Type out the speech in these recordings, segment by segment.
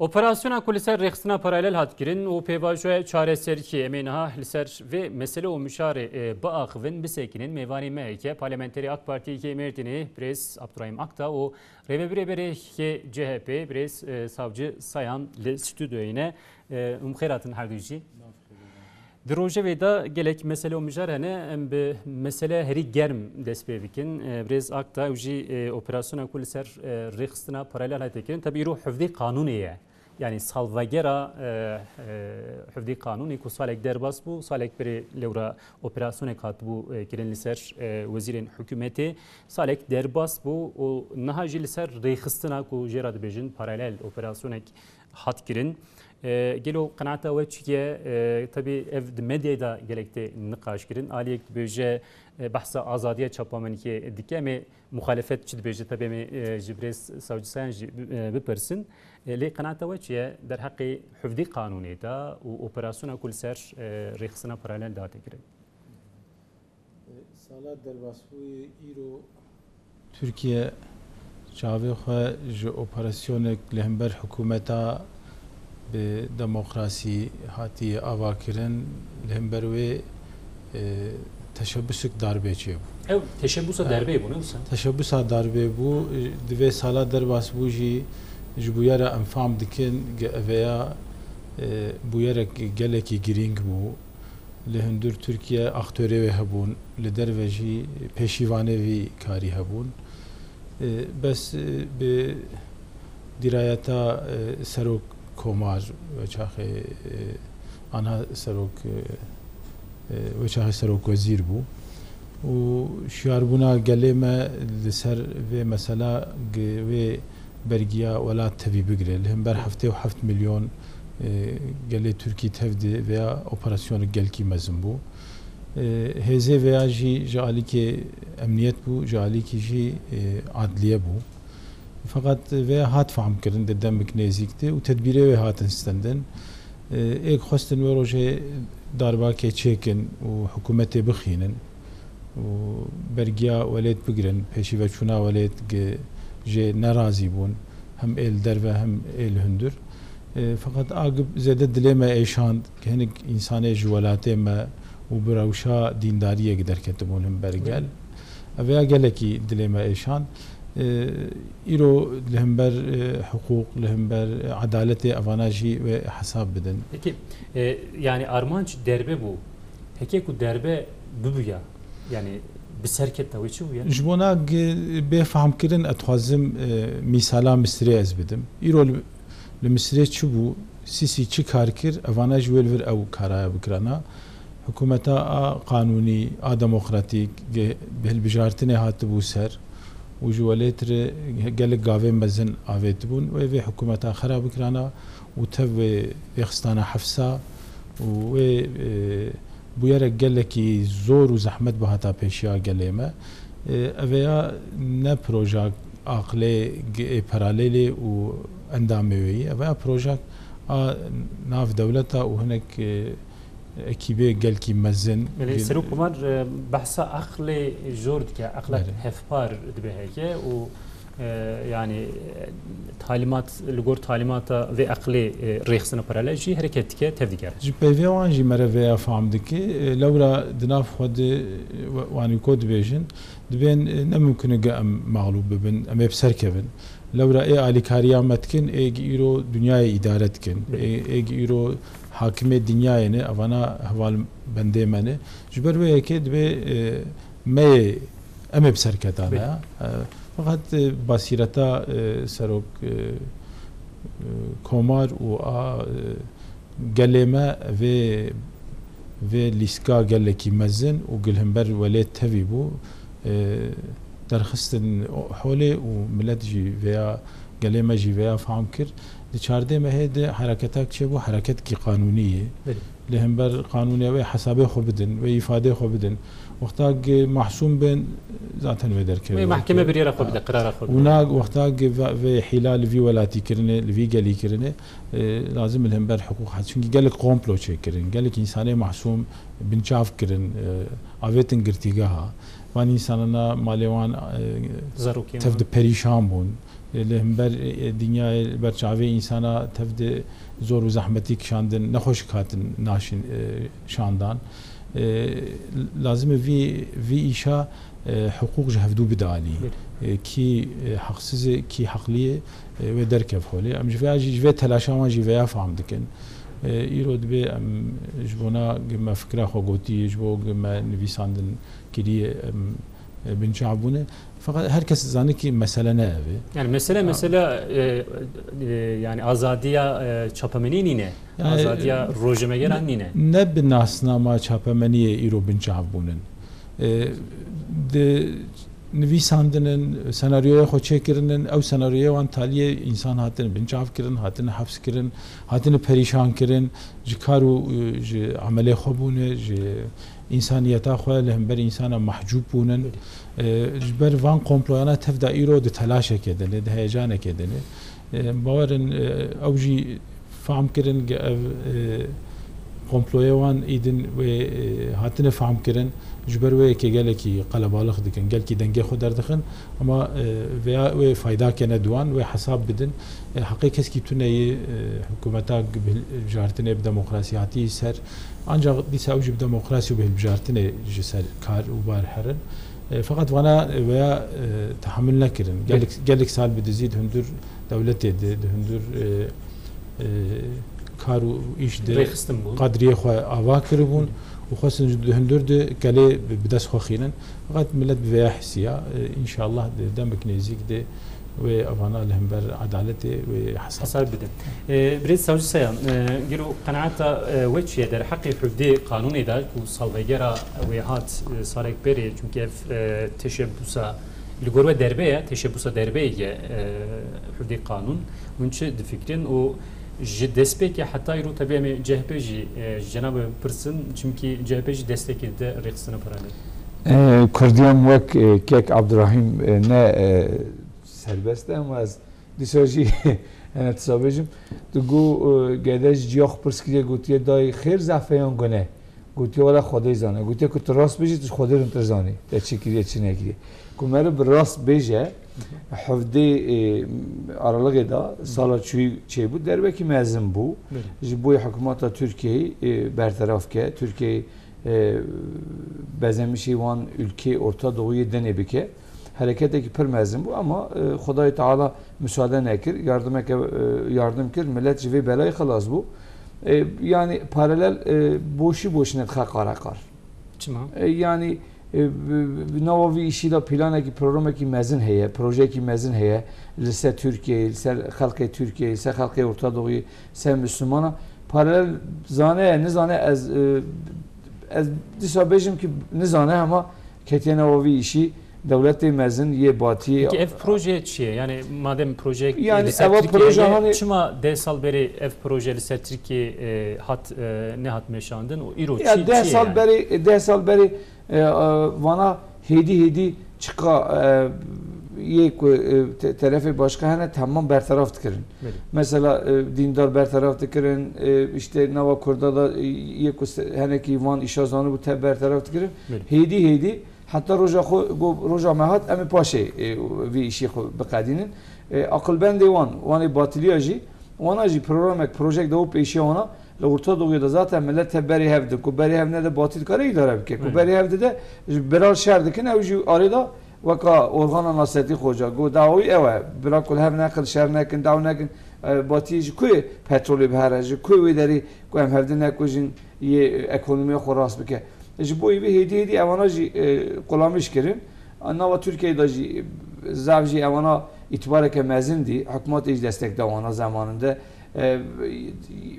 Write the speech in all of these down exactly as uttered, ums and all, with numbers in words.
Operasyona ku li ser rêxistina paralel hat kirin û pêvajoya çareseriyê, em ê niha li ser vê mesele û mijarê, e, biaxivin, bisekinin. Mêvanê me yek e, parlamenterê AK Partiyê yê Mêrdînê, birêz Abdurahîm Akta û rêvebirê berê yê C H P, birêz, e, Savcı Sayan li stûdyoyê ne. E, hûn bi xêr hatin her du jî. Di rojevê de gelek mesele û mijar hene. Em bi mesele herî germ dest pê bikin. E, birêz Akta, ew jî, e, operasyona ku li ser, e, rêxistina paralel hate kirin. Tebî îro hevdî qanûnê ye. Yanî salvegera, e, e, hevdî qanûnê ku salek derbas bû, salek berê lewra operasyonek hatibû, e, kirin li ser, e, wezîrên hikûmetê. Salek derbas bû û niha jî li ser rêxistina ku jê re dibêjin paralel operasyonek hat kirin. E, gelo qenaeta we çi ye? E, tebî ev di medyayê de gelek tê niqaş kirin. Aliyek dibêje, e, behsa azadiya çapameniyê dike. Em ê muxalefet çi dibêje, tebî em ê, e, ji birêz Savcı Sayan jî bi-, e, bipirsin. E, lê qenaeta we çi ye derheqê hevdî qanûnê de û operasyona ku li ser, e, rêxistina paralel de hate kirin? Sala derbasbûyê îro Tirkiye çavê xwe ji operasyonek li hember hikûmeta bi demokrasî hatiye avakirin, li hember wê, e, teşebusek darbê çêbû. Ew teşebusa darbê bû, ne wisa? Teşebusa darbê bû, di vê sala derbasbû jî ji bûyera em fam dikin, ge-, eveya, e, bûyerek gelekî girîng bû. Li hundir Tirkiye aktorê wê hebûn, li derve jî pêşîvanê vî karî hebûn. E, bes, e, bi dîrayeta, e, serok komar, wê çaxê, e, anha serok, e, e, wê çaxê serok wezîr bû. Û şiyarbûna gelê me li ser vê mesela gi-, wê bergiya welat tevî bigire. Li hember heftê û heft milyon, e, gelê Tirkî tev di vêya operasyonek gelkî mezin bû. E, hêzê vêya jî ji alîkê emniyet bû, ji alîkî jî, e, adliye bû. Feqet vêya hat fehmkirin di demik nêzîk de û tedbîrê wê hatin stendin. E, êk xwestin wê rojê darbakê çêkin û hikûmetê bixînin û bergiya welêt bigrin, pêşîveçûna welêt gi-, jê nerazî bûn, hem ê li derve hem ê li hundir. E, feqet a gi zêde dilê me êşand, hinek însanê ji welatê me û bi rewşa dîndariyek derketibûn him ber gel. Ev ya gelekî dilê me êşand. E, îro li hember, e, hiqûq, li hember, e, edaletê evana jî wê hesab bidin. Peki, e, yani armanc derbe bû. Heke ku derbe bibûya, yani bi serketna wê çi bûya? Ji bona gi-, bê fehmkirin, ez dixwazim, e, mîsala Misirê ez bidim. Îro li, li Misirê çi bû, Sîsî çi kar kir, evana ji wê li vir ew karaya bikirana. Hikûmeta a qanûnî, a demokratîk, ge-, bi hilbijartinê hatibû ser û ji welêt re gelek gavên mezin avêtibûn. Wê vê hikûmeta xera bikirana û tev wê, wê xistana hefsa û wê, e, bûyerek gelekî zor û zehmet bihata pêşiya gelê me. E, ev ya ne proja aqlê g-, ê paralelê û endamê wê yî. Ev ya proja a nav dewleta û hinek, e, ekîbê gelkî mezin. Belê, gel- Serok Komar, e, behsa aqlê jor dike, aqlek Belê. Hevpar dibe heke û, e, yani, e, talimat, li gor talimata vê aqlê, e, rêxistina paralel jî hereket dike, tev digere. Ji peyvê wan jî mere vêya fam dike. E, lewra di nav xwe de, e, wa-, wanî ko dibêjin, dibên, e, ne mimkun e ge em mexlûb bibin, em ê bi ser kevin. Lewra ê alîkariya me dikin, ê gi îro dinyayê îdare dikin. Belê. Ê, ê gi îro hakimê dinyayê ne, evana heval bendê me ne. Ji ber wê yekê dibê, e, me yê, em ê bi serketane. Belê. E, feqet, e, basîreta, e, serok, e, e, komar û a, e, gelê me vê, vê lîstika gelekî mezin û gilhimber welê tevî bû. E, derxistin holê û milet jî vêya, gelê me jî vêya fam kir. Di çardê mehê de hereketak çêbû, hereketkî qanûnî ye. Belê. Li hember qanûnê wê hesabê xwe bidin, wê îfadê xwe bidin. Wexta ki mahsûm bên, zaten wê derkevin. Wê mahkeme biryara xwe bide, qirara xwe bide. Wina wexta ki ve-, vê hîla li vî welatî kirine, li vî gelî kirine, e, lazim li hember hiqûq hat. Çunkî gelek komplo çêkirin, gelek însanê mahsûm binçav kirin, e, avêtin girtîgeha. Van însanana malê wan, e, Zarokên tev wan. Di perîşan bûn. Li hember, e, dinyayê ber çavê însana tev de zor û zehmetî kişandin, nexweşik hatin naşin, e, şandan. E, lazim e vî, vî îşa, e, hiqûq ji hevdû bide alî. E, kî, e, heqsiz e, kî heqlî ye, e, wê derkev holê. Em ji vê jî, ji vê telaşa wan jî veya fam dikin. E, îro dibê em ji bona me fikra xwe gotî, ji bo me nivîsandin kiriye, em, e, binçav bûne. Feqet her kes dizane ki mesele ne ev e. Yani mesele, Ha. mesela, e, e, yani azadiya, e, çapemenî nîne. Yani, Azadiya rojnamegeran nîne. Ne bi nasnama çapemeniyê îro binçav bûnin. E, di nivîsandinin, senaryoya xwe çêkirinin, ew senaryoya wan taliyê însan hatine binçav kirin, hatine heps kirin, hatine perîşan kirin, ji kar û, e, ji emelê xwe bûne, ji însaniyeta xwe li hember însana mehcûb bûnin. E, ji ber van komployana tev de îro di telaşekê de ne, di heyecanekê de ne. E, bawerin, e, ew jî fam kirin, ge ev, e, komployê wan îdin wê, e, hatine fam kirin, ji ber wê yekê gelekî qelebalix dikin, gelkî dengê xwe derdixin, ama, e, veya wê faydake ne di wan, wê hesab bidin. E, heqê keskî tune yê, e, hikûmeta bi hilbijartinê bi demokrasî hatî ser, ancak dîsa ew jî bi demokrasî û bi hilbijartinê ji ser kar û bar herin. E, feqet vana, e, veya, e, tehamil nekirin. Gelek, gelek sal bi dizî di hundir dewletê de, di hundir, e, e, kar û îş de Rêxistin bûn. qadriyê xwe ava kiribûn û xwestin ji di hundir de kelê bi, bi dest xwe xînin. Feqet millet bi veya hisiya, e, înşallah di demek nêzîk de wê evana li hember edaletê wê hesab Hesab bide. E, Birêz Savcı Sayan, e, gelo qenaeta, e, we çi ye derheqê hevdê qanûnê de ku salvegera wê hat, e, salek berê, çunkî ev, e, teşebbûsa li gor we derbe ye, teşebbûsa derbe ye, e, hevdê qanûn. Hûn çi difikirin û ji destpêkê heta îro tabi em ê C H P jî, e, ji cenabê pirsin, çimkî C H P jî destekê de rêxistina paralel. E, Kurdiyan wek, e, kek Abdurahîm, e, ne, e, serbest e, ama ez dîsa jî hene tisa bêjim. Tu got, e, gede ji ciya xwe pirs kiriye, gotiye dayê xêr, zehf e yan gune? Gotiye wele Xwedê zane. Gotiye ku tu rast bêjî, tu ji Xwedê rintir zanî te çi kiriye, çi nekiriye. Ku meriv bi rast bêje, hevdê, e, aralixê de sala çûyî çêbû, derbekî mezin bû. Belê. Ji bo hikûmeta Tirkiyeyê, e, berteraf ke, Tirkiyeyê, e, bezemişê wan ülkê Orta Doğuyê denê bike. Hereketekî pir mezin bû ama, e, Xwedayê Teala müsaade nekir, yardimeke, e, yardim kir, millet ji vê belayê xilas bû. E, yani paralel, e, boşî boşîne dixe qareqar. Çima? E, yani, e, bi, bi, bi nava vî îşî de planekî, programekî mezin heye, projeyekî mezin heye, li ser Tirkiyeyê, li ser xelkê Tirkiyeyê, li ser xelkê Orta Doğuyê, li ser Müslümana. Paralel zane, nizane ez, e, ez dîsa bêjim ki nizane, ama ketiye nava vî îşî dewletê mezin yê batiyê. Peki ev proje çi ye? Yani madem proje Yani li ser eva Tirkiye proje ye, hani çima deh sal berê ev proje li ser Tirkiye, e, hat, e, nehat meşandin û îro Ya çi, deh çi ye sal yani? berê, deh sal berê, e, e, vana hêdî hêdî çiqa, e, yê ku, e, te-, terefê başka hene, tamam berteraf dikirin. Belê. Mesela, e, dîndar berteraf dikirin, e, işte nava Kurda da, e, yê ku se-, henekî van îşa zanibû te berteraf dikirin. Belê. Hêdî hêdî heta roja xwe, go-, roja me hat, em ê paşê, e, vî îşî xwe biqedînin. E, aqilbendê wan, wanê batiliya jî, wana jî programek, projek de û pêşiya wana li Orta Doğuya de zaten millet te berê hev dike. Ku berê hev nede, batil kare îdare bike. Ku Aynen. berê hev dide, ji bira şer dikin, ew jî arê de weka organa Nasrettin Xoca. Go dawî ew e, bira ku li hev neqin, şer nekin, daw nekin, e, batiyê ji ku yê petrolê bihere, ji ku yê wê derê ku em hevdin nekujin, yê ekonomiya xwe rast bike. Ji bo vê hêdî hêdî evana jî, e, qulamîş kirin. Nava Tirkiyeyê de jî, e, zaf jî evana îtibareke mezin dî. Hikûmetê jî destek da wana zemaninde. E,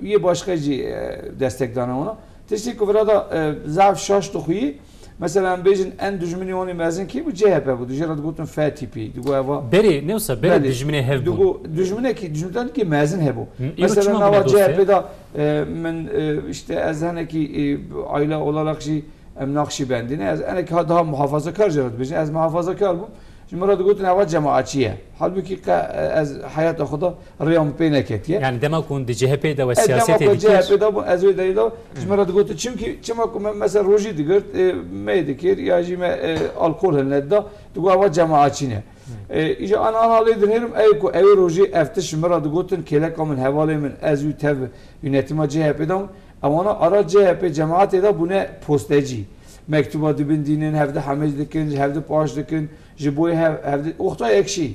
yê başka jî, e, destek dane wana. Tiştê ku vira da, e, zaf şaş dixuyî. Mesela em bêjin en dijminê wan ê mezin kî bû? C H P bû. Dijê re digotin F tipî. Digo eva Berê, ne wisa berê Belê. dijminê hev bûn. Digo dijminekî, dijminekî mezin hebû. Hı, îro Mesela çima nava bûne dost e? C H P da, e, min, e, işte ez henekî, e, aile olarak jî em Nakşibendî ne. Ez henekî ha-, daha muhafazakar jê re dibêjin. Ez muhafazakar bûm. Ji min re digotin eva cemaatçî ye. Halbûkî qe, e, ez heyata xwe da rêya min pê neketiye. Yani dema ku hûn di C H P de we E, dema siyasetê ku dikir? C H P de bû, ez wê derê de ji min re digotin. Çimkî, çima ku me mesela rojî digirt, e, me dikir ya jî me, e, alkol hiline dida, digo eva cemaatçî ne. E, îja ana ana lê dinêrim, ew ku ew rojê ev tişt ji min re digotin, kêleka min, hevalê min, ez û tev yûnetima C H P de bûn. Ewana ara C H P cemaetê de bûne postecî. Mektuba dibindînin, hevdi hemêz dikin, hevdi paş dikin, ji bo hev-, hevdi, oxta yekşî.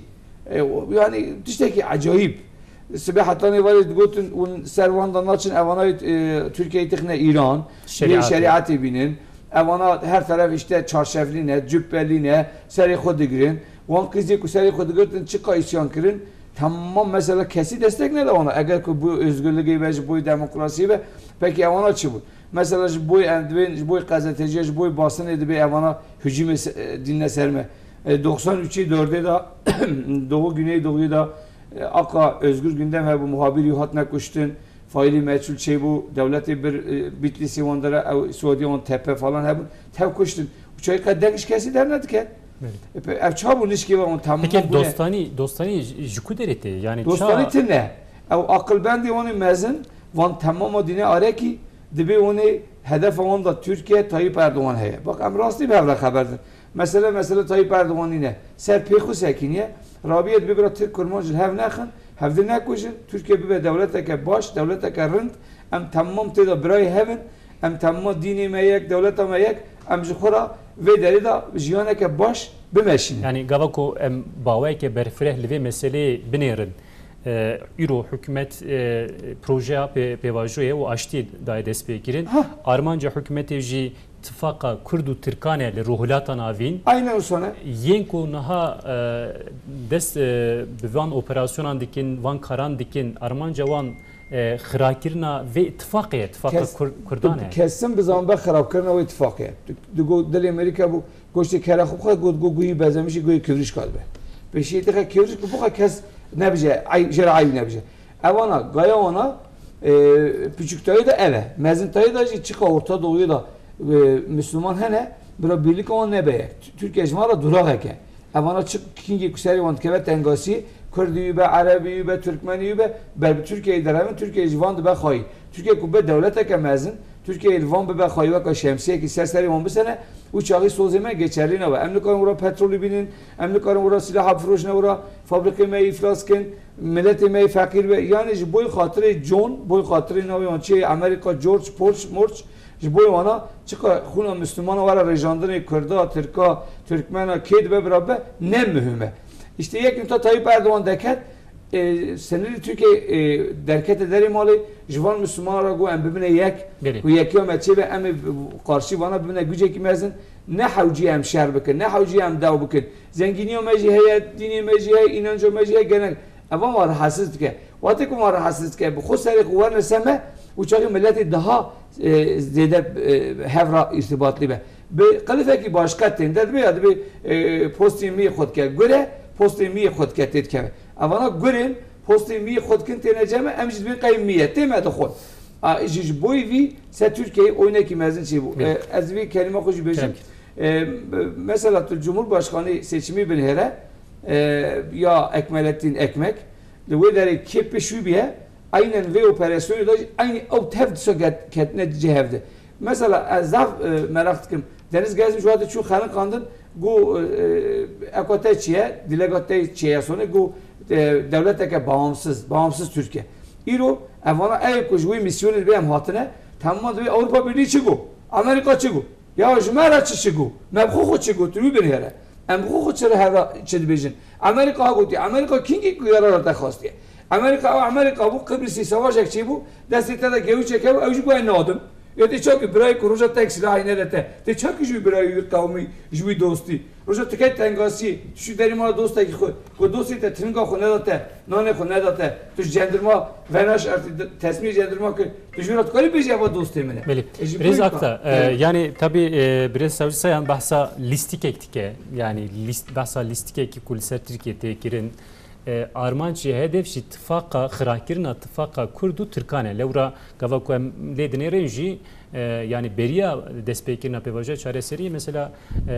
E, o, yani tiştekî ecayîb. Sibê hetanê varê digotin, hûn ser wan de naçin, evana, e, Tirkiyeyê tixine Îran, bê Şerîetê. Şerîetê bînin. Evana her teref işte çarşevlî ne, cübbelî ne, serê xwe digirin. Wan qîzê ku serê xwe digirtin, çiqa îsyan kirin, temam mesela kesî destek neda wana. Eger ku bu özgürlüğü be, ji bo demokrasiyê be, peki ewana çi bû? Mesela ji bo em dibên, ji bo gazeteciye, ji bo basinê dibê evana hücumê se-, e, dînine ser me. E, doksan üçê dördê de Doğu Güneydoğu'yu da, e, Aka Özgür Gündem hebû, muhabirî hatine kuştin. Faîlî meçhûl çêbû, dewletê bir, e, Bitlîsê wan dere, ew Suediya wan tepe falan hebûn, tev kuştin. Û çayî qet deng ji kesî dernediket. Belê. E, pe-, ev çawa bû nişkê ve wan temam Peki bûne? Dostanî, Dostanî ji, ji ku derê tê? Yani Dostanî ça- tine. Ew aqilbendê wan ê mezin, van temama dîne arekî, dibê wan ê hedefa wan da Tirkiye, Tayyip Erdoğan heye. Bak, em rastî bi hev re xeber din. Mesele, mesele Tayyip Erdoğan nîne. Ser pêxû sekiniye. Rabiye dibê bira Tirk Kurmanc li hev nexin, hevdi nekujin. Tirkiye bibe dewleteke baş, dewleteke rind. Em temam tê de birayê hev in. Em temama dînê me yek, dewleta me yek. Em ji xwe re vê derê de jiyaneke baş bimeşînin. Yani gava ku em baweyeke berfireh li vê meseleyê binêrin, e, îro hikûmet, e, projeya pê-, pêvajoyê û aştiyê daye destpêkirin. Ha. Armanca hikûmetê jî tifaqa Kurd û Tirkan e li Rojhilata Navîn. Aynen wisa ne. Yên ku niha, e, dest, e, bi van operasyonan dikin, van karan dikin, armanca wan, e, xirakirina vê tifaqê ye, tifaqa Kes-, Kur-, Kurdan e. Kesin bi zan be xirabkirina wê tifaqê ye. Di, di go-, dilê Amerîka bû, goştê kere xwe bixwe, got, got, guhî bezemişî, guhî kivrîşka dibe. Pêşiyê dixe kivrîşk bixwe, kes nebije, ey-, jê re eyb nebije. Evana, gaya wana, e, piçûktayî de ev e. Mezintayî de jî çiqa Orta Doğuyê de, e, Müslüman hene, bira birlika wan nebe yek. T-, Tirkiye ji van re duraxek e. Evana çi kingê ku serê wan dikeve tengasî, Kurdî be, Erebî be, Tirkmenî be, ber bi Tirkiyeyê derevin, Tirkiye ji van dibe xayî. Tirkiye ku be dewleteke mezin, Tirkiye li van bibe xayî weka şemsiyekî ser serê wan bisene, û çaxî sozê me geçerlî nabe. Em nikarin wira petrolî bînin, em nikarin wira silaha bifroşine wira, fabrikê me îflas kin, miletê me yê feqîr be. Yanî ji boy xatirê John, boy xatirê navê wan çi ye, Amerika, George, Porsche, Morç, ji boy wana çiqa xûna Müslümana were rêjandinê Kurda, Tirka, Tirkmena, kê dibe bira be, ne muhim e. Îşte yek nokta Tayyip Erdoğan deket, e, sınırı Türkiye, e, derkete derê malê, ji van Müslümana re got em bibine yek, Belê. Ku yekiya me çêbe, em ê bi-, qarşî vana bibine gücekî mezin, ne hewcî em şer bikin, ne hewcî em dew bikin. Zengîniya me jî heye, dînê me jî heye, înanca me jî heye, gelek. Ev wan rahatsiz dike. Wextê ku wan rahatsiz dike, bi xwe serê xwe werne ser me, û çaxî miletê daha, e, zêde, e, hev re îrtibatlî be. Bi qilifekî başka tên de dibe ya dibe, e, postê miyê xwe dike gure, postê miyê xwe dike tê dikeve. Evana gurên postê miyê xwe dikin têne cem me, em jî dibên qey miye tê me dixwin. A, ji, ji boyî vî ser Tirkiyeyê oynekî mezin çêbû. Belê. E, ez vî kelîma xwe jî bêjim. Kerem. E, mesela tu Cumhurbaşkanı seçimi binêre, e, ya Ekmelettin Ekmek, li wê derê kê pişû biye, aynen vê operasyonê de jî aynî ew tev disa ket-, ketine cihevde. Mesela ez zaf, e, meraq dikim. Deniz Gezmiş wate çû xeniqandin, got, e, e, eko te çi ye, dîlega te çi ye sonê, got, e, dewleteke bağımsız, bağımsız Türkiye. Îro, evana ev ku ji wê misyonê dibe em hatine, temama dibe Avrupa Birliği çi got? Amerika çi got? Ya ji me re çi çi got? Me bi xwe xwe çi got? Tu wî binêre. Em bi xwe xwe çi re hev re çi dibêjin? Amerika ha gotiye. Amerika kingî ku yara re te xwastiye? Amerika, ew Amerika bû, Kıbrısî savaşek çêbû, destê te de gewîçek hebû, ew jî got ez nadim. Ya tê çawa kir birayê ku roja te yek silahê nede te? Tê çawa kir ji wî birayê wî qewmî, ji wî dostî? Roja tu ket tengasiyê, tu çû derê mala dostekî xwe, ku dostê te tininga xwe neda te, nanê xwe neda te, tu ji cendirma venaşertî, tesmiyê cendirma kir, tu ji wî re dikarî bêjî eva dostê min e. Belê. E, ji Birêz bo Akta, e, Evet. yani tabii, e, Birêz Savcı Sayan behsa lîstikek dike, yani lîst-, behsa lîstikekî ku li ser Tirkiye tê kirin, e, armanc jî hedef jî tifaqa, xirakirina tifaqa Kurd û Tirkan e. Lewra gava ku em lê dinêrin jî, E, yani beriya destpêkirina pêvajoya çareseriyê mesela, e,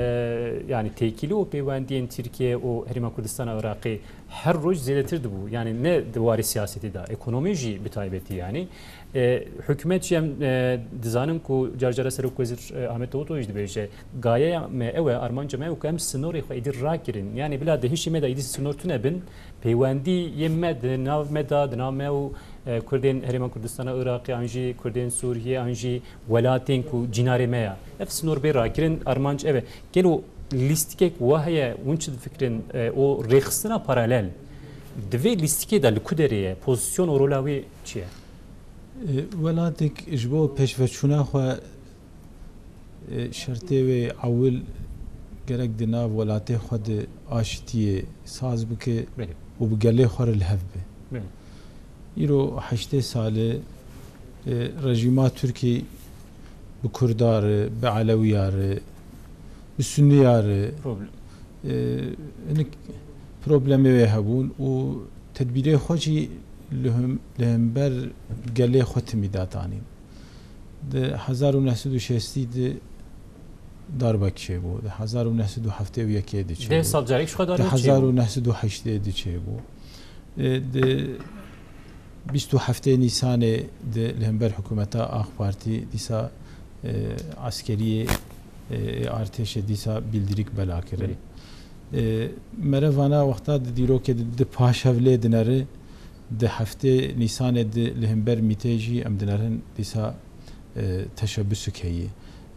yani têkilî û pêwendiyên Tirkiye û Herêma Kurdistana Iraqê her roj zêdetir dibû. Yani ne di warê siyasetê de, ekonomî jî bi taybetî yani. E, hikûmet jî em, e, dizanin ku car cara Serokwezîr, e, Ahmet Davutoğlu jî dibêje, gayeya me ew e, armanca me ew ku em sinorê xwe êdî rakirin. Yani bila di hişê me de êdî sinor tune bin, peywendiyê me di nav me de, di nav me û, e, Kurdên Herêma Kurdistana Iraqê, an jî Kurdên Sûriyê, an jî welatên ku cînarê me ya. Ev sinor bê rakirin, armanc ev e. Gelo lîstikek wa heye, hûn çi difikirin, e, û rêxistina paralel di vê lîstikê de li ku derê ye? Pozîsyon û rola wê çi ye? E, welatek ji bo pêşveçûna xwe, e, şertê wê ewil gerek di nav welatê xwe de aşitiyê saz bike Belê. û bi gelê xwe re li hev be. Belê. Îro heştê sal e, e, rejîma Tirkî bi Kurda re, bi Elewiya re, bi Sunniya re, Problem. e, hinek problemê wê hebûn û tedbîrê xwe jî li him-, li hember gelê xwe timî datanîn. Di hezar û neh sed û şêstî de darbe çêbû, di hezar û neh sed û heftê û yekê de çêbû. Deh sal carek ji xwe darbe çêbû. Di hezar û neh sed û heştê de çêbû. E, di bîst û heftê Nîsanê de li hember hikûmeta AK Partî dîsa, e, eskeriyê, e, ê artêşê dîsa bîldirîk bela kirin. Belê. E, mere vana wexta di dîrokê de di paşev lê dinere, di heftê Nîsanê de li hember mîtê jî em dinerin dîsa, e, teşebusik heye.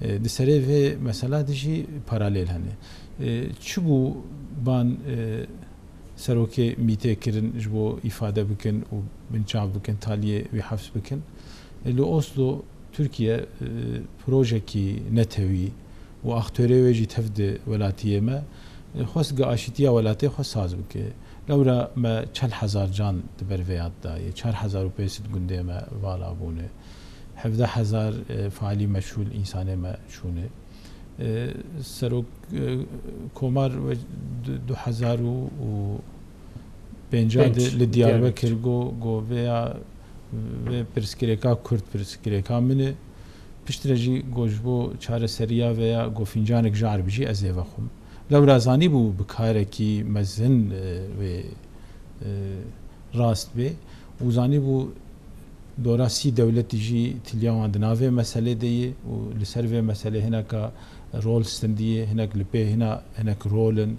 E, di serê vê mesela de jî paralel hene. E, çi bû ban, e, serokê mîtê kirin ji bo îfade bikin û binçav bikin, taliyê wî hefs bikin? E, li Oslo Tirkiye, e, projekî netewî û aktorê wê jî tev di welatiyê me, e, xwest gi aşîtiya welatê xwe saz bike. Lewra me çel hezar can di ber vê yad dayê, çar hezar û pênc sed gundê me vala bûne, hevdeh hezar, e, faalî meşûl însanê me çûne. E, serok, e, Komar we du, du hezar û pênc de Pênc, li Diyarbekir Diyarbekir. Go, go vêya, vê pirsgirêka Kurd pirsgirêka min e. Piştre jî go ji bo çareseriya vêya go fîncanek jar bijî ez ê vexwim. Lewra zanîbû bi karekî mezin, e, wê, e, rast bê û zanîbû dora sî dewletî jî tiliya wan di navê meselê de ye û li ser vê meselê hineka rol stendî ye, hinek li pê hina, hinek rol in,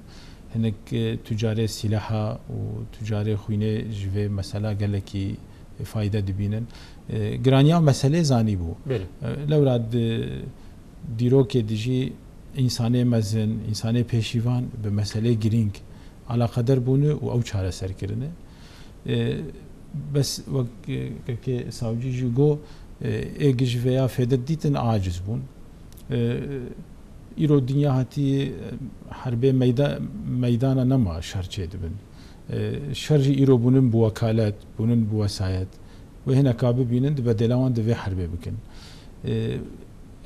hinek, e, tucarê sîleha û tucarê xwînê ji vê mesela gelekî fayde dibînin. E, giraniya meselê zanîbû. Belê. E, lewra di dîrokê de jî însanê mezin, însanê pêşîvan bi meselê girîng alaqeder bûne û ew çareser kirine. E, bes wek, e, kekê Savcî jî got, e, ê gi ji vêya fêde dîtin aciz bûn. E, îro dinya hatî, e, herbê meyda-, meydana nema şer çêdibin. E, şer jî îro bûnin bi wekalet, bûnin bi wesayet. Wê hineka bibînin, di bedêla wan di vê herbê bikin. E,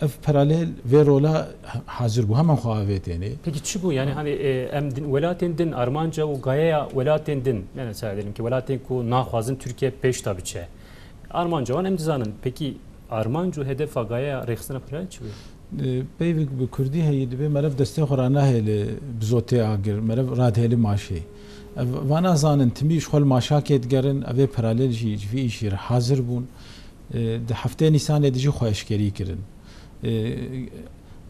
ev paralel vê rola ha-, hazir bû, heman xwe avêtêne. Peki çi bû? Yani hani, e, em din, welatên din, armanca û gayeya welatên din, yani mesela diyelim ki welatên ku naxwazin Türkiye pêş de biçe. Armanca wan em dizanin. Peki armanc û hedefa gayeya rêxistina paralel çi bû? E, peyvek bi kurdî heye, dibê meriv destê xwe ranahêle bi zotê agir, meriv radihêle maşê. Ev vana zanin, timî ji xwe li maşakê digerin, ev ê paralel jî ji vî îşî re hazir bûn. E, di heftê Nîsanê de jî xwe eşkerî kirin. E,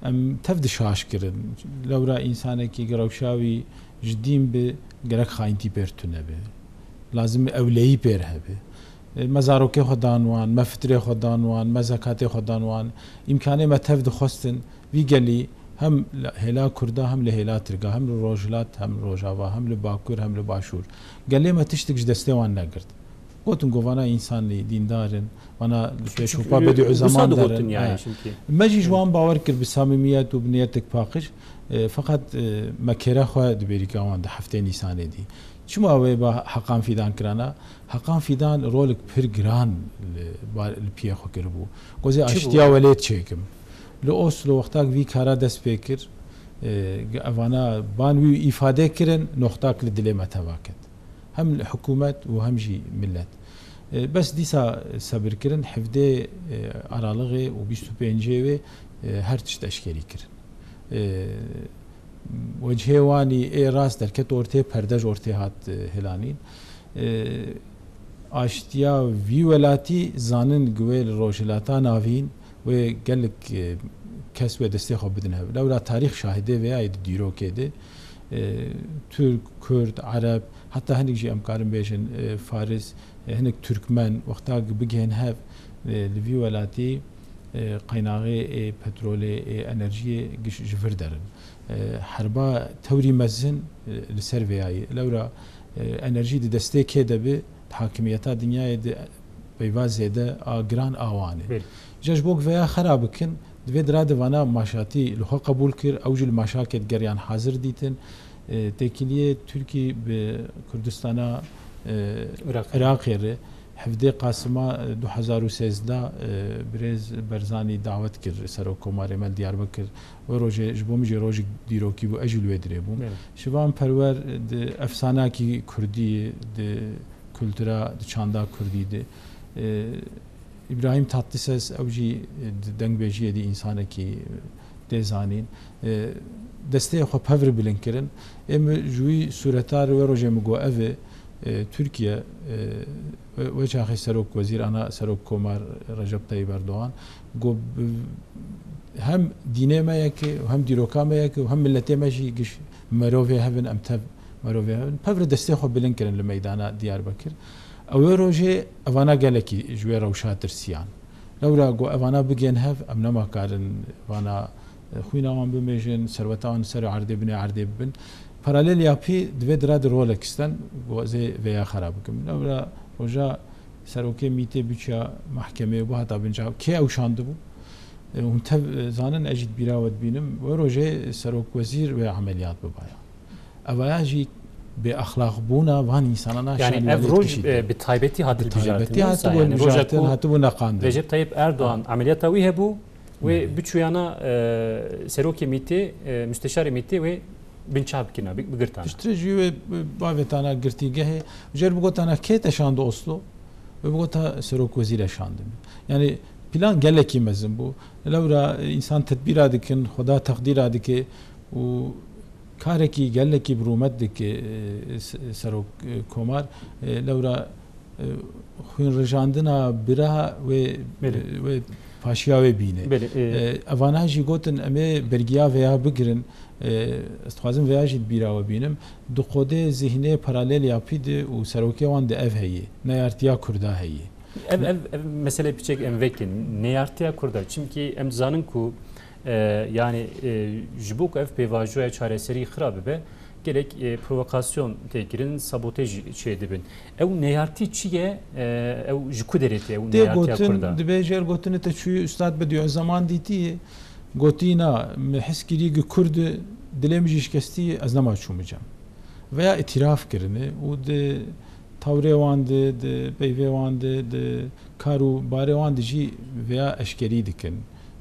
em tev di şaş kirin. Lewra însanekî gi rewşa wî ji dîn bi gerek xayintî pêr tune be. Lazim e ewleyî pêr hebe. E, me zarokê xwe dan wan, me fitrê xwe dan wan, me zekatê xwe dan wan. Îmkanê me tev dixwestin vî gelî hem li hêla Kurda, hem li hêla Tirka, hem li Rojhilat, hem Rojava, hem li Bakur, hem li Başûr. Gelê me tiştek ji destê wan negirt. Gotin ku vana însanî dîndar in, vana li pê Çünkü çopa ulu-, Bedî ulusa Uzeman digotin derin. yani He. Çünkü. Me jî ji wan bawer kir bi samîmiyet û bi niyetek paqij. E, feqet, e, me kêra xwe di bêrîka wan di heftê Nîsanê dî. Çima wê ba Heqan Fîdan kirana? Heqan Fîdan rolek pir giran li, ba-, li piyê xwe kiribû. Gozê Çi bû? Aştiya welêt çêkim. Li Oslo wextak vî kara dest pê kir, e, evana ban wî îfade kirin, noxtak li dilê me teva ket. Hem li hikûmet û hem jî millet. E, bes dîsa sebir kirin, hevdê, e, Aralixê û bîst û pêncê wê, e, her tişt eşkerî kirin. E, wecihê wanî ê rast derket ortê, perde ji ortê hat, e, hilanîn. E, aştiya vî welatî zanin gi wê li Rojhilata Navîn wê gelek, e, kes wê destê xwe bidin hev. Lewra tarîx şahidê vê yayê di dîrokê de, e, Tirk, Kurd, Ereb, heta hinek jî em karin bêjin, e, Faris, e, hinek Türkmen, wexta bigihên hev, e, li vî welatî, e, qeynaxê, e, petrolê, e, enerjiyê giş ji vir derin. E, herba tewrî mezin, e, li ser vê yayê. Lewra, e, enerjî di destê kê de bi, di hakimiyeta dinyayê de peyva zêde a giran a wan e. Belê. Îca ji bo ku vêya xera bikin, di vê dira de vana maşatî li xwe qebûl kir, ew jî li maşakê digeriyan hazir dîtin. E, têkiliyê Tirkî bi Kurdistana, e, Iraqê. Iraqê re. Hevdê Qasima, e, du hezar û sêzdeh, e, birêz Berzanî dawet kir Serok Komarê me li Diyarbekir. Wê rojê ji bo min jî rojek dîrokî bû, ez jî li wê dirê bûm. Evet. Şivan Perwer di efsanakî kurdî, di kultura, di çanda kurdî de, e, Îbrahîm Tatlises, ew jî di dengbêjiyê de însanekî tê zanîn. E, desteyê xwe pevri bilind kirin. Ê min ji wî sûretar wê rojê min got, ev e, e, Tirkiye, e, we, we çaxê serok wezîr ana serok komar Recep Tayyip Erdoğan got, bi, hem dînê me yek e, hem dîroka me yek e, hem milletê me jî giş merovê hev in, em tev merovê hev in. Pevri destê xwe bilind kirin li meydana Diyarbekir. Ew ê rojê evana gelekî ji wê rewşa tirsiyan. Lewra got, evana bigên hev, em nema karin vana, e, xwîna wan bimêjin, serweta wan ser erdê binê erdê bibin. Paralel yapî divê dira di rolek isten, got, ez ê vêya xera bikim. Lewra roja serokê mîtê biçya mahkemeyê bû hata binca. Kê ew şandibû? E, hûn tev, e, zanin, ez jî di bîra we dibînim. Wê rojê serok wezîr wê emeliyat bibaya. Evaya jî bêexlaqbûna van însanana Yani şanî ev welêt roj, kişî e, dibe. Bi taybetî hat Bi hilbijartin, taybetî wisa hatibû yani roja hilbijartin, ku hatibû neqandin. Recep Tayyip Erdoğan Ha. Emeliyata wî hebû, wê Belê. Biçûyana, e, serokê mîtê, e, müsteşarê mîtê wê binçav bikirina, bi-, bigirtana. Piştre jî wê bavêtana girtîgehê, jêr bigotana kê te şand Oslo, wê bigota serok wezîre şandin. Yani plan gelekî mezin bû. Lewra, e, însan tedbîra dikin, Xweda teqdîra dike û karekî gelekî bi rûmet dike, e, s-, serok, e, komar, e, lewra, e, xwînrijandina bira wê, Belê. E, wê paşiya wê bîne. Belê, e, E, evana jî gotin, em ê bergiya vêya bigirin. E, ez dixwazim vêya jî di bîra we bînim. Di qodê zihnê paralel yapî de û serokê wan de ev heye. Neyartiya Kurda heye. Ev, ev, ev mesele piçek em vekin. Neyartiya Kurda. Çimkî em dizanin ku, e, yani, e, ji bo ku ev pêvajoya çareserî xira bibe, gelek, e, provokasyon tê kirin, sabotej çê dibin. Ew neyartî çi ye? E, ew ji ku derê tê, ew Tê neyartiya gotin, Kurda? Dibê jêr gotinê te çûyî Ustad Bediüzzaman dîtî, gotî na, min his kirî gi Kurd, dilê min jî şikestî, ez nema çûme cem. Veya îtiraf kirine û di tawrê wan de, di peyvê wan de, di kar û barê wan de jî veya eşkerî dikin,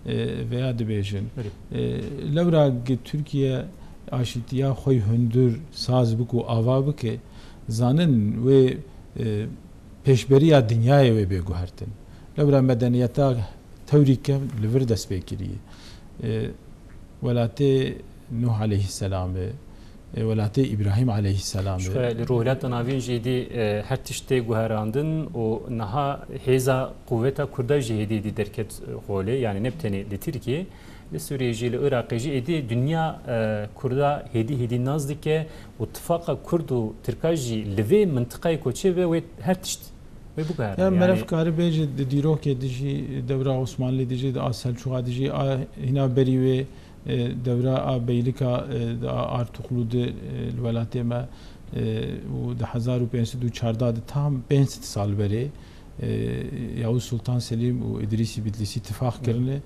e, veya dibêjin. Belê. E, lewra gi Tirkiye aşîtiya xwe yî hundir saz bike û ava bike, zanin wê, e, pêşberiya dinyayê wê bê guhertin. Lewra medeniyeta tewrî kevn li vir dest pê kiriye. E, welatê Nuh aleyhisselam e, e, welatê Îbrahîm aleyhisselam e. Ji xwe li Rojhilata Navîn jî dî, e, her tişt tê guherandin û niha hêza quweta Kurda jî hêdî hêdî derket, e, holê, yani ne bi tenê li Tirkiyê, li Sûriyê jî, li Iraqê jî êdî dinya, e, Kurda hêdî hêdî nas dike û tifaqa Kurd û Tirka jî li vê mintiqayê ku çêbe wê her tişt wê biguhere. Ya Yani meref kari bêje di dîrokê dijî dewra Osmanlî dijî, di a Selçûxa dijî, a hîna berî wê, e, dewra a Beylika, e, di a Artuklu di, e, li welatê me, e, û di hezar û pênc sed û çardeh di tam pênc sed sal berê, e, Yavuz Sultan Selim û Îdrîsî Bitlîsî tifaq Hı. kirine,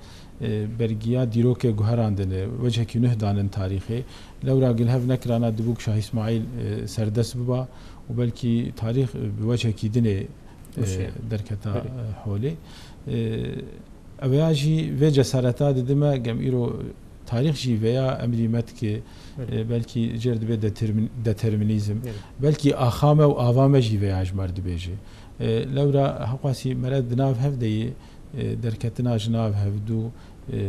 e, bergiya dîrokê guherandine, wecekî nuh danin tarîxê. Lewra gil hev nekirana dibû ku Şah Îsmaîl, e, serdest biba û belkî tarîx, e, bi wecekî dinê, e, Wişê. derketa, Belê. e, holê. E, ev ya jî vê cesareta didime, gem îro tarîx jî veya emrî me dike, Belê. e, belkî jêr dibe determin-, determinîzm. Belê. Belkî axa me û ava me jî veya ji me re dibêje. E, lewra hewqasî mere di nav hev de yê, e, derketina ji nav hevdû, e,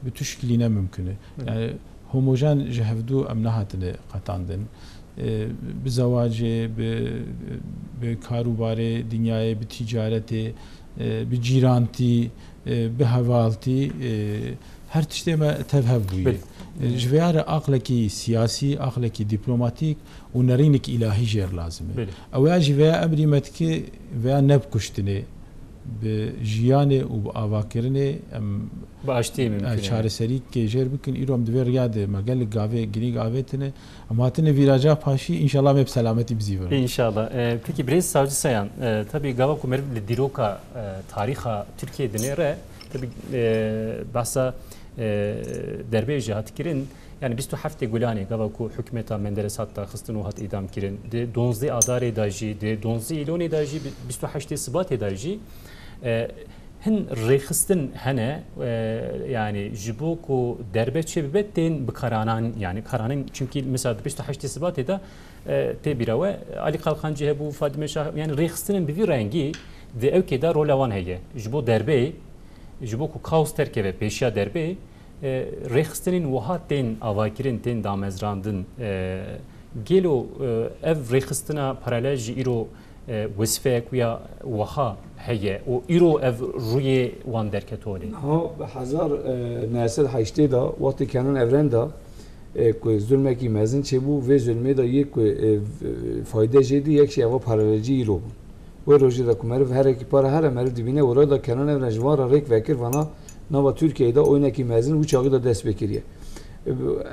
bi tu şikilî ne mimkun e. Evet. Yani homojen ji hevdû em nehatine qetandin. E, bi zewacê, bi, bi karûbarê dinyayê, bi tîcaretê, e, bi cîrantî, e, bi hevaltî, e, her tiştê me tev hev bûye. Belê. E, ji vêya re aqlekî siyasî, aqlekî dîplomatîk û nerînek îlahî jêr lazim e. Belê. Ew ya jî vêya emrî me dike, vêya ne bi kuştinê, bi jiyanê û bi avakirinê em, bi aştiyê mimkun e, çareserî kê jêr bikin. Îro em di vê riya de me gelek gavê girîng avêtine. Em hatine vîraca paşî, înşallah me bi selametî bizîvin. Înşallah. E, peki Birêz Savcı Sayan, e, tabii gava ku meriv li dîroka, e, tarîxa Tirkiyê dinêre, tabii, e, behsa, e, derbê jî hat kirin. Yani bîst û heftê Gulanê gava ku hikûmeta Menderes hat daxistin û hat îdam kirin. Di donzdê Adarê de jî, di donzdê Îlonê de jî, bi-, bîst û heştê Sibatê de jî, e, hin rêxistin hene, e, yani ji bo ku derbe çê bibe tên bi karanan, yani karanên, çimkî mesela di bîst û heştê Sibatê de, e, tê bîra we, Alî Qalxancî hebû, Fadime Şah, yani rêxistinên bi vî rengî di ewkê de rola wan heye. Ji bo derbeyê, ji bo ku kaos derkeve pêşiya derbeyê, e, rêxistinên wiha tên avakirin, tên damezrandin. E, gelo, e, ev rêxistina paralel jî îro, e, wezîfeyek ya wiha heye û îro ev rûyê wan derketone? Niha bi hezar, e, neh sed heştê de wextê Kenan Evren de, e, ku zulmekî mezin çêbû, vê zulmê de yek ku, e, v-, fayde jê dî, yek jî eva paralelcî îro bûn. Wê rojê de ku meriv herekî para here meriv dibîne, wira da Kenan Evren ji van re rêk vekir, vana nava Tirkiyeyê de oynekî mezin wî çaxî de dest pê kiriye.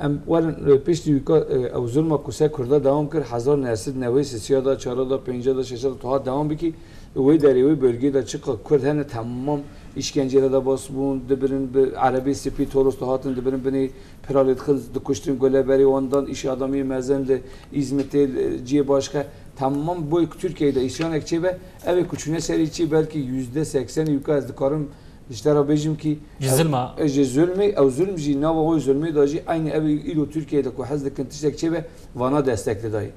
Em werin, e, piştî wî ka, e, ew zulma ku ser Kurda dewam kir, hezar neh sed newê sisiya de, çara de, pênca de, şeşa de tu hat dewam bikî, wê derê wê bölgê de çiqa Kurd hene temam îşkencê re de bas bûn, dibirin bi erebê spî Toros dihatin, dibirin binê pira lê dixin, dikuştin, gule berê wan dan, îş adamiyê mezin li Îzmitê, li ciyê başka. Temam boy ku Tirkiyeyê de îsyanek çêbe, ev ê ku çûne serî çi belkî yüzde seksen û ka ez dikarim ji te re bêjim kî ji ev, zilma, e, ji zulmê, ew zulm jî nava wê zulmê de jî eynî ev ê îro Tirkiyeyê de ku hez dikin tiştek çêbe, vana destek didayê.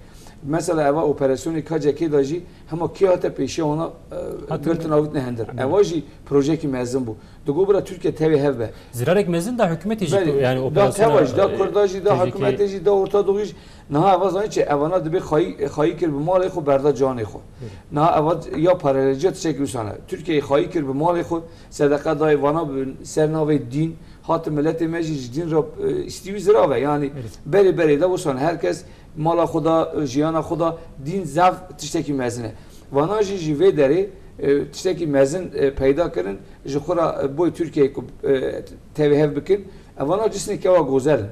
Mesela eva operasyonê K C K de jî hema kê hate pêşiya wana, e, hatin girtin avitine hindir. Belê. Eva jî projeyekî mezin bû. Digot bira Tirkiye tevê hev be. Zirarek mezin da hikûmetê jî, belê, yani da operasyona, teva jî, da, e, Kurda jî, da T C K, hikûmetê jî, da Orta Doğu jî. Niha eva zanî çi? Evana dibê xayî, xayî kir bi malê xwe, berda canê xwe. Belê. Niha eva ya paralelciya tiştekî wisa ne. Tirkiyeyê xayî kir bi malê xwe, sedeqe dayê vana bi ser navê dîn, hati miletê me jî ji dîn re, e, îstî wî zirav e. Yani, belê, berê berê de wisa ne. Her kes mala xwe da, jiyana xwe da, dîn zaf tiştekî mezin e. Vana jî ji vê derê, e, tiştekî mezin, e, peyda kirin, ji xwe re, e, boy Tirkiyeyê ku, e, tevê hev bikin. Evana cisnê kewa gozel in.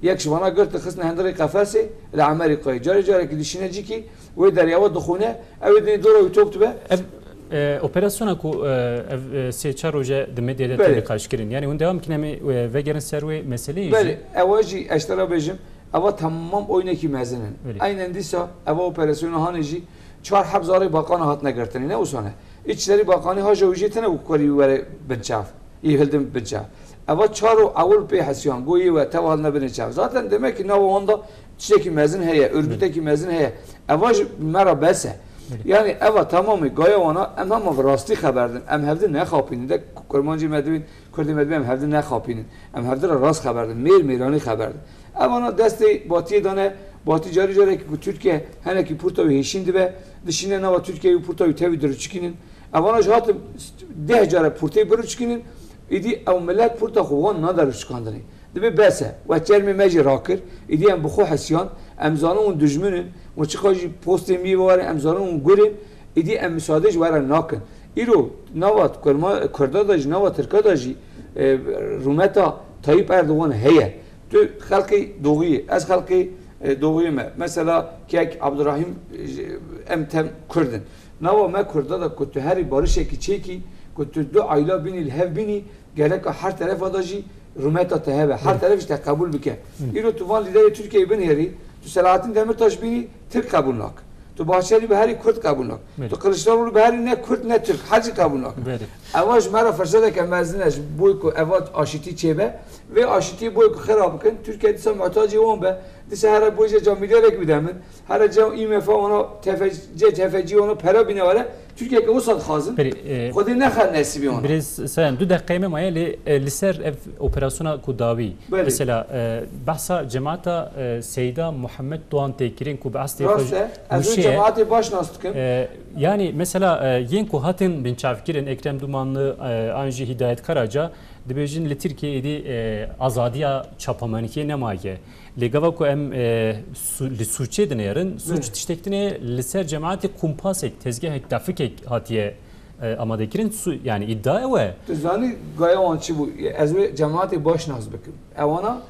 Yek ji vana girtin xistine hindirê qefesê li Amerîkayê. Carê carekî dişîne cîkî wê derê ewa dixwîne, ew ê dinê dora wî top dibe. Ev, e, operasyona ku, e, ev, e, sê çar roje di medyayê de, belê, tê nîqaş kirin. Yani hûn dewam bikin em ê, e, vegerin ser wê meseleyê jî. Belê, ewa jî ez ji te re bêjim, ewa temam oynekî mezin in. Belê. Eynen dîsa ewa operasyona hanê jî çar heb zarê baqana hatine girtinê, ne wisa ne. Îçişlerî Bakanî haja wî jê tine û kurî were binçav. Yê hildin binçav. Eva çar û ewil pê hesiyan, go yê we tev haline binê çav. Zaten demek ki nava wan da tiştekî mezin heye, örgütekî mezin heye. Eva ji me re bes e. Belê. Yani eva tamamê gaya wana em hema bi rastî xeber din. Em hevdi nexapînin. De kurmancî me dibîn, kurdê me dibîn em hevdi nexapînin. Em hevdi re rast xeber din. Mêr mêranî xeber din. Evana destê Batiyê dane, Batî carî carekî ku Tirkiye henekî pirta wî hêşîn dibe, dişîne nava Tirkiye û pirta wî tevî diruçikînin. Evana ji hatin deh care pirtê biruçikînin, îdî ew milet pirta xwe wan nade ruçikandinê. Dibê bes e, we çermê me jî rakir, îdî em bi xwe hesiyan, em zanin hûn dijmin in, hûn çiqa jî postê mî warin, em zanin hûn gur in, îdî em misade ji we re nakin. Îro nava Kurma-, Kurda de jî, nava Tirka de jî, e, rûmeta Tayyip Erdogan heye. Tu xelkê Doğuyê, ez xelkê, e, Doğuyê me. Mesela kek Abdurrahîm, e, em tem Kurd in. Nava me Kurda de ku tu herî barişekî çêkî, ku tu du aîla bînî li hev bînî, gereka her terefa de jî rûmeta te hebe. Her, belê, teref jî te qebûl bike. Hı. Îro tu van lîderê Tirkiyeyê binêrî, tu Selahattin Demirtaş bînî, Tirk qebûl nak. Tu Bahçelî biherî, Kurd qebûl nak. Belê. Tu Kiliçdaroglu biherî, ne Kurd ne Tirk, her jî qebûl nak. Belê. Eva ji me re firseteke mezin e, ji bo ku eva aşîtî çêbe. Vê aşîtiyê bo ku xira bikin, Tirkiye dîsa muhtacê wan be. Dîsa here bo jê ca milyarek bide min. Here ca IMF wana, TFC, TFC wana pera bîne were. Tirkiyeke wisa dixwazin, Berê, e, Xwedê nexe nesîbê wan. Birêz Sayem, du deqeyê me maye lê, e, li ser ev operasyona ku dawî. Belê. Mesela, e, behsa cemaeta, e, Seyda Muhammed Doğan tê kirin ku bi eslê xwe Rast ji e. Ez wê Mûşê ye. Cemaetê baş nas dikim. E, yanî mesela, e, yên ku hatin binçavkirin, Ekrem Dumanlı, e, an jî Hidayet Karaca, dibêjin li Tirkiyeyê êdî, e, azadiya çapemenikiyê nemaye. Lê gava ku em, e, su-, li sûçê dinêrin, sûç Belê. Tiştek dinê li ser cemaetê kumpasek, tezgehek, defikek hatiye, e, amadekirin. Su-, yani îdia ew e. Tu zanî gaya wan çi bû? Ez wê cemaetê baş nas bikim. Ewana,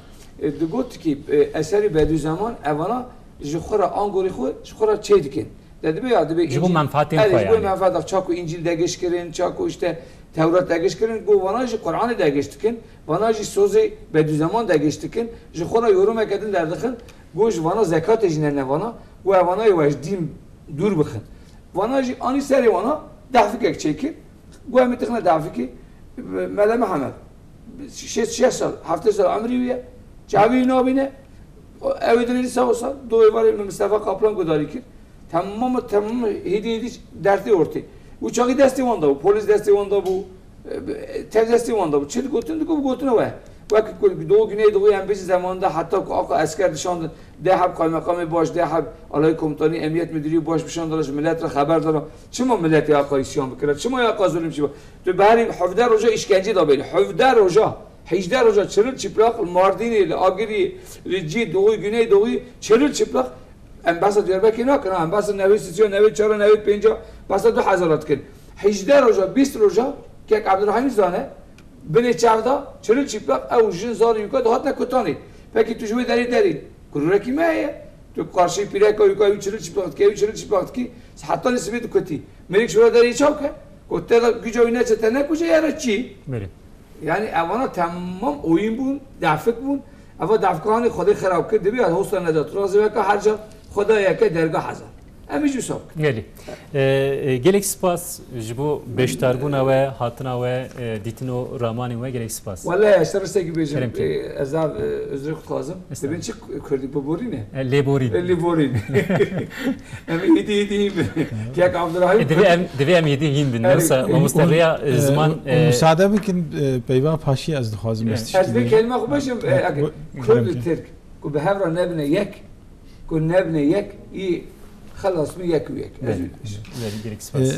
e, digot ki, e, eserî Bedûzeman, ewana ji xwe re angorî xwe, ji xwe re çê dikin. De dibe ya, dibe Ji bo Încîl, menfaatên erê, xwe ji bo yani. Menfaat, çaku Încîl degiş kirin, çaku işte Tewrat degiş kirin, go vana jî Qur'anê degiş dikin, vana jî sozê Bedûzeman degiş dikin, ji xwe re yorumeke din derdixin, go ji vana zekatê jî nene vana, go ev vana yê we ji dîn dûr bixin. Vana jî anî serê vana dehfikek çêkir, go em ê tixine dehfikê, Mele Mihemed, şêst şeş sal, heftê sal emrî wî ye, çavî wî nabîne, ew ê dinêrî sağ û sal, do êvarê min Mistefa Kaplan gudarî kir. Temam, temam hêdî hêdî dertê ortê. Û çaxî destê wan de bû, polîs destê wan de bû, e, tev destê wan de bû. Çi digotin, digot, gotin we. Wek ku Doğu Güneydoğu em bêjin zemanında heta ku aqa esker dişandin, deh heb qaymeqamê baş, deh heb alay komutanî, emniyet müdürü baş bişandin, ji millet re xeber dana. Çima milletê aqa îsyan bikira? Çima aqa zulüm çi? Tu berî hevdeh roja îşkence da bêne. Hevdeh roja. Hejdeh roja çiril çiplaq li Mardînê, li Agirî, li cî Doğu, Güneydoğu çiril çiplaq. Em behsa Diyarbekirê nakin, ha, em behsa newê sisiya, newê çara, newê pênca, behsa du hezara dikin. Hejdeh roja, bîst roja, kek Abdurrahîm zane, binê çav da, çiril çiplaq, ew jin zarê wîka dihatine kutanê. Pekî tu ji wê derê derî, kururekî me heye. Tu karşî pîreka wîka wî çiril çiplaq dikî, wî çiril çiplaq dikî, hetanî sibê dikutî. Mêrik ji wê derê çaw ke? Ku te de güca wî neçe te nekuje ya re çi? Belê. Yani evana temam oyun bûn, defik bûn. Eva defika hanê Xwedê xerab kir, dibe ya hosta necat. Razî weke her ca Xweda yeke derga hezar. Em jî wisa bikin. Gelî. E, e, gelek spas ji bo beşdarbûna we, hatina we, e, dîtin û ramanên we gelek spas. Wele ez te risekî bêjim. Kerem ki. E, ez ev, e, özrê xwe dixwazim. Estağfurullah. Dibên çi Kurdî biborîne? E, lêborîn. E, lêborîn. Em êdî êdî hîn bin. Kek Abdurrahîm E, divê em, divê em êdî hîn bin. Evet. Yoksa mamoste rêya, e, ziman, e, e, Musade bikin, e, peyva paşî ez dixwazim, Evet. Ez tiştî bêjim. Ez vê kelime xwe bêjim, e, eke Kurd û Tirk ku bi hev re nebine yek, ku nebine yek, î xelas min yek û yek. Ez Evet. Gelek spas. E,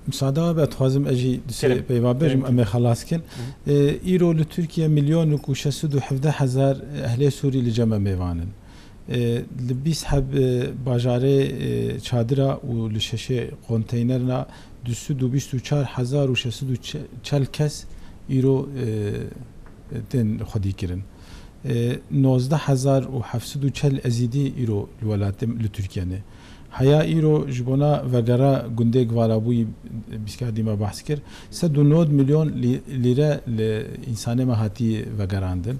Musade be, dixwazim ez jî du sê Kerem. Peyva bêjim, Kerem. Em ê xelas kin. Hı. E, îro li Tirkiye milyon û şeş sed û hevdeh hezar ehlê Sûrî li cem em mêvan in. E, li bîst heb, e, bajarê, e, çadira û li şeşê konteynerna du sed û bîst û çar hezar û şeş sed û çel kes îro, e, tên xwedî kirin. E, nozdeh hezar û heft sed û çel ezîdî îro li welatê, li Tirkiye ne. Heya îro ji bona vegera gundê Givalabûyî, bîskerdî me behs kir, sed û nod milyon lî-, lîre li însanê me hatî vegerandin.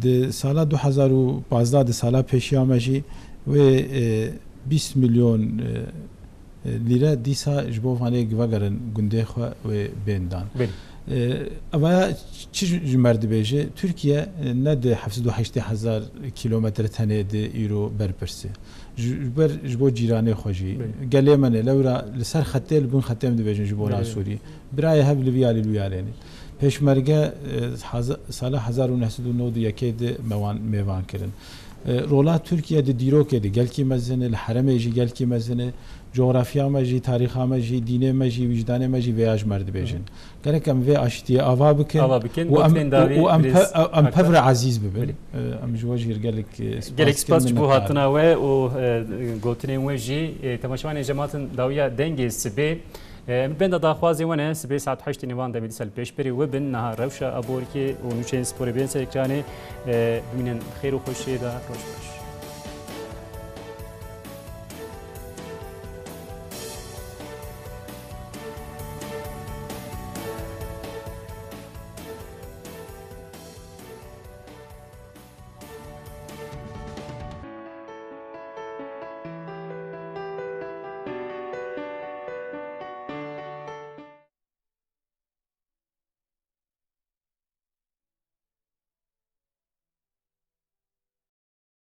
Di sala du hezar û pazdeh, di sala pêşiya me jî wê, e, bîst milyon, e, lîre dîsa ji bo vanê vegerin gundê xwe wê bên dan. Belê. E, eva çi ji, ji me re dibêje? Tirkiye, e, ne di heft sed û heştê hezar kilometre tenê di îro berpirs e. Ji, ji ber, ji bo cîranê xwe jî. Belê. Gelê me ne, lewra li ser xetê, li bin xetê em dibêjin ji bona Belê. Sûrî. Birayê hev li vî alî li wî alê ne. Pêşmerge, e, haza-, sala hezar û neh sed û nod û yekê di me wan mêvan kirin. E, rola Tirkiye di dîrokê de gelkî mezin e, li heremê jî gelkî mezin e, cografya me jî, tarîxa me jî, dînê me jî, wîjdanê me jî vêya ji me re dibêjin. Gerek em vê aştiyê ava bikin Ava bikin, û em, gotinên dawî û em birêz pe-, em Akar. Pev re ezîz bibin. Belê. E, em ji we jî gelek, e, Gelek spas spas dikin ji bo minnetdar. Hatina we û, e, gotinên we jî, e, temaşevanên jematin dawiya Dengê Sibê. E, em benda daxwazê we ne, sibê saet heştê nîvan demê dîsa li pêşberî we bin, niha rewşa aborkê û nûçeyên sporê bên ser ekranê. E, bimînin xêr û xweşiyê de, roj baş.